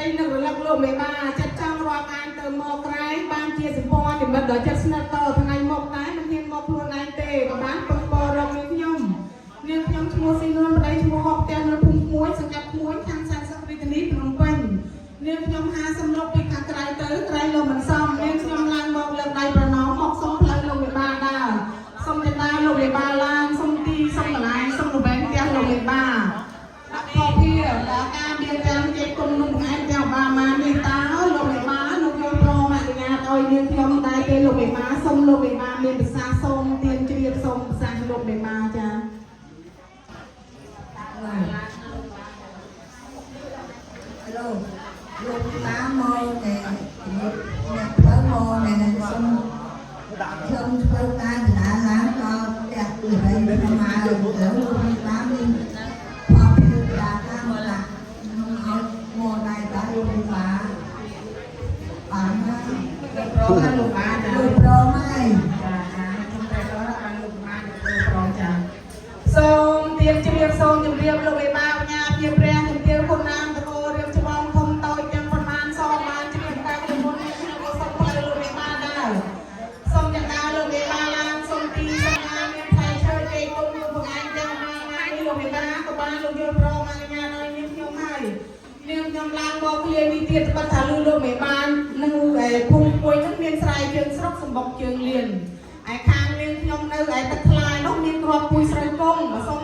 ក្តីនឹករលឹកលោកមេបាចិត្តចង់រាប់អានទៅមកក្រែងបានជាសម្ព័ន្ធនិមិត្តដ៏ចិត្តស្និទ្ធតថ្ងៃមកតែមិនហ៊ានមកខ្លួនឯងទេក៏បានពឹងពររកនាងខ្ញុំនាងខ្ញុំឈ្មោះស៊ីនួនប្តីឈ្មោះហុកផ្ទះនៅភូមិក្មួយសង្កាត់ក្មួយខណ្ឌសែនសុខរាជធានីភ្នំពេញនាងខ្ញុំហាសំឡុកពីខាងក្រៅទៅក្រែងលោកមិនសមនាងខ្ញុំឡើងមកលើកដៃប្រណមមកសុំផ្លូវលោកមេបាដើរសុំចតាលោកមេបាឡើងសុំទីសុំកន្លែងសុំល្វែងផ្ទះលោកមេបា ដាក់ខភាដល់ការមានទាំងចេគុំนุ่មឯងទាំងបាម៉ានេះតើលោកមេបាលោកយល់ព្រមអនុញ្ញាតឲ្យនាងខ្ញុំដែរទេលោកមេបាសូមលោកមេបាមានប្រសាសន៍សូមទានជ្រាបសូមប្រសាសន៍លោកមេបាចា លោកលោកតាមកណែអ្នកផ្លូវមកណែសុំខ្ញុំធ្វើការកណ្ដាលឡើងដល់ផ្ទះពីហើយមកទៅលោកតាមានផលភាពដាការមកដាក់ខ្ញុំឲ្យមកដែរតាលោកតាបានណា លោកព្រមហើយលោកបាចា លោកព្រមហើយ ចាចាខ្ញុំត្រេកអរបានលោកបាលោកព្រមចាសូមទានជ្រាបសូមជម្រាបលោកមេបាបញ្ញាជាព្រះជំទាវគុណនាមតកោរៀមច្បងធំតូចទាំងប៉ុន្មានសូមបានជ្រាបតាមនិមន្តនាងខ្ញុំក៏សូមផ្លូវលោកមេបាដែរសូមចតាលោកមេបាឡើងសូមទីសូមអាមានផ្លែឈើជ័យគុំលោកបង្អាញទាំងបានណានេះលោកមេបាក៏បានលោកយល់ព្រមអនុញ្ញាតឲ្យនាងខ្ញុំហើយនាងខ្ញុំឡើងមកឃ្លានេះទៀតត្បិតថាលឺលោកមេបាននឹងឯភូមិមួយហ្នឹងមានស្រែជើងស្រុកសម្បុកជើងលៀនឯខាងនាងខ្ញុំនៅឯទឹកថ្លានោះមានគ្រាប់ពូជស្រូវគង់មកសូម